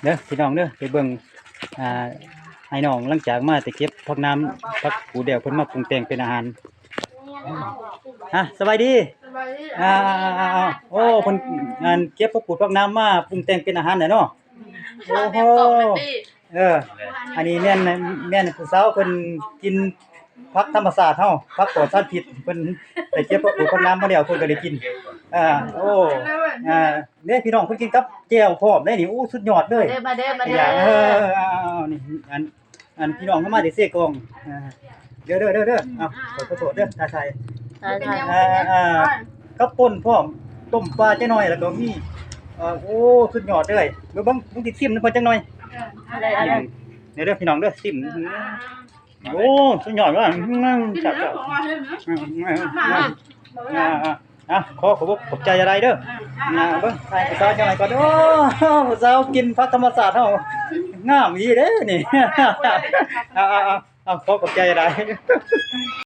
ເດີພີ່ນ້ອງເດີ ໄປເບິ່ງ ອ່າ ອ້າຍນ້ອງ ຫຼັງຈາກມາແຕ່ເກັບຜັກໜາມ ຜັກກູດແລ້ວ ເພິ່ນມາປຸງແຕ່ງເປັນອາຫານ. ຮະ ສະບາຍດີ. ສະບາຍດີ. ອ່າ ໂອ້ ເພິ່ນ ອັນ ເກັບຜັກກູດຜັກໜາມມາປຸງແຕ່ງເປັນອາຫານແຫຼະເນາະ. ໂອ້ໂຫ ເອີ ອັນນີ້ແມ່ນ ແມ່ນຜູ້ສາວເພິ່ນກິນ ຜັກທຳມະຊາດເຮົາ ຜັກປອດສານພິດ ເພິ່ນໄປເກັບຜັກກູດຜັກໜາມມາແລ້ວ ເພິ່ນກໍໄດ້ກິນ. ອ່າ ໂອ້ ອ່າ ເດ້ພີ່ນ້ອງ ເພິ່ນກິນກັບແຈ່ວພ້ອມເດ້ນີ້. ໂອ້ ສຸດຍອດເລີຍ. ມາເດີ ມາເດີ ມາເດີ. ເອີ ເອົາ ນີ້ ອັນ ອັນພີ່ນ້ອງເຮົາມາແຕ່ເຊກອງ. ອ່າ ເດີ ເດີ ເດີ ເດີ. ເອົາ ຂໍໂທດເດີ ຖ່າຍ ຖ່າຍ ຖ່າຍ ອ່າ ອ່າ ກັບປົ່ນພ້ອມ ຕົ້ມປາຈັກໜ່ອຍ ແລ້ວກໍມີ ເອີ ໂອ້ ສຸດຍອດເລີຍ. ເບິ່ງ ເບິ່ງ ເບິ່ງ ຊິມນຳເພິ່ນຈັກໜ່ອຍ. ເອີ ເອົາເລີຍ ເອົາເລີຍ. ເດີ ເດີ ພີ່ນ້ອງເດີ ຊິມ. ໂອ້ ສຸດຍອດເລີຍ. ອືມ ແຊບໆ. ອືມ ອ່າ ອ່າ ອ່າ ຂໍຂອບອົກຂອບໃຈຫຼາຍເດີ. ອ່າ ເບິ່ງ ຖ່າຍຜູ້ສາວຈັກໜ່ອຍກ່ອນ. ໂອ້ ຜູ້ສາວກິນຜັກທຳມະຊາດເຮົາ ງາມອີ່ຫຼີເດ້ນີ້. ອ່າ ອ່າ ອ່າ ຂໍຂອບໃຈຫຼາຍ.